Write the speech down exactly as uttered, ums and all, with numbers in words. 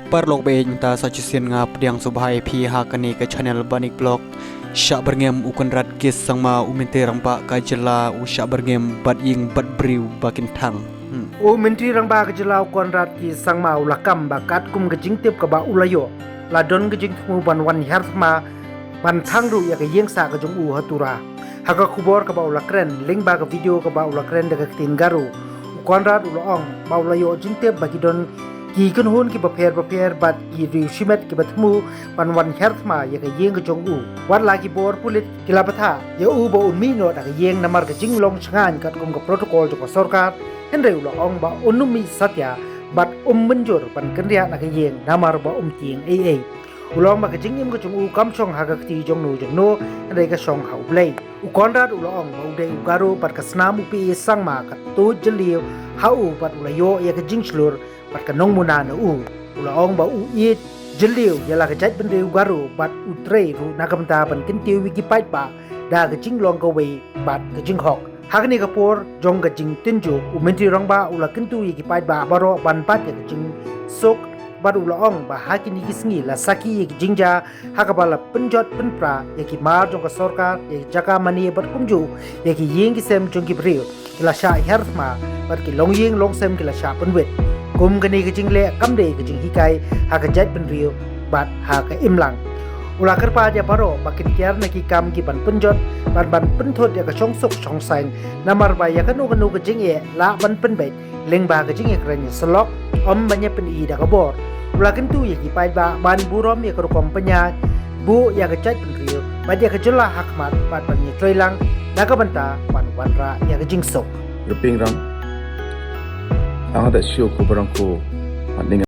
Paralok ba ïeit, mynta sa shisien nga pdiang sngewbha ïa phi ha kane ka channel Banik Vlog. Shah byrngem u Conrad K Sangma, u Myntri Rangbah ka jylla, u shah byrngem bad ïing bad briew ba kin thang. Hmm. U Myntri Rangbah ka jylla u Conrad K Sangma u la kam ba katkum ka jingtip kaba u la ïoh, la don ka jingthmu ban wan hiar thma ban thang ruh ïa ka ïing sah ka jong u ha Tura. Ha ka khubor kaba u la kren lyngba ka video kaba u la kren da ka ktien Garo, u Conrad u la ong ba u la ïoh jingtip ba ki don ki kynhun kiba pher bapher bad ki riew shimet kiba thmu ban wan hiar thma ïa ka ïing ka jong u. Wat la ki bor pulit ki la bthah ïa u ba un mih noh da ka ïing namar ka jinglong shngaiñ katkum ka protocol jong ka sorkar, hynrei u la ong ba un ym mih satia bad um mynjur ban kynriah na ka ïing namar ba um tieng ei ei. U la ong ba ka jingim ka jong u kam shong ha ka kti jong no jong no, hynrei ka shong ha U Blei. U Conrad u la ong ba u dei u Garo bad ka snam u P A Sangma ka tuid jylliew ha u bad u la ïoh ïa ka jingshlur bad ka nongmuna na u. U la ong ba u ïeit jylliew ïa la ka jaitbynriew Garo bad u trei ruh na ka bynta ban kyntiew ïa ki paidbah da ka jinglong kawei bad ka jinghok. Ha kane ka por jong ka jingtynjuh, u Myntri Rangbah u la kyntu ïa ki paidbah baroh ban bat ïa ka jingsuk bad u la ong ba ha kine ki sngi la sakhi ïa ki jingjia ha kaba la pynjot pynpra ïa ki mar jong ka sorkar, ïa ki jaka mane bad kumjuh ïa ki ïing ki sem jong ki briew ki la shah hiar thma bad ki longïing longsem ki la shah pynwit. Kum kane ka jingleh kam dei ka jinghikai ha ka jaitbynriew bad ha ka imlang. U la kyrpad ïa baroh ba kin kiar na ki kam ki ban pynjot bad ban pynthut ïa ka shongsuk shongsaiñ, namar ba ïa kano kano ka jingeh lah ban pynbeit lyngba ka jingïakren ïasyllok, ym ban ïa pyni da ka bor. U la kyntu ïa ki paidbah ban burom ïa ka rukom pynïaid buh ïa ka jaitbynriew bad ïa ka jylla ha khmat bad ban ïatreilang na ka bynta ban wanrah ïa ka jingsuk. Rping rang. Ang da shu ku barang ku. Ning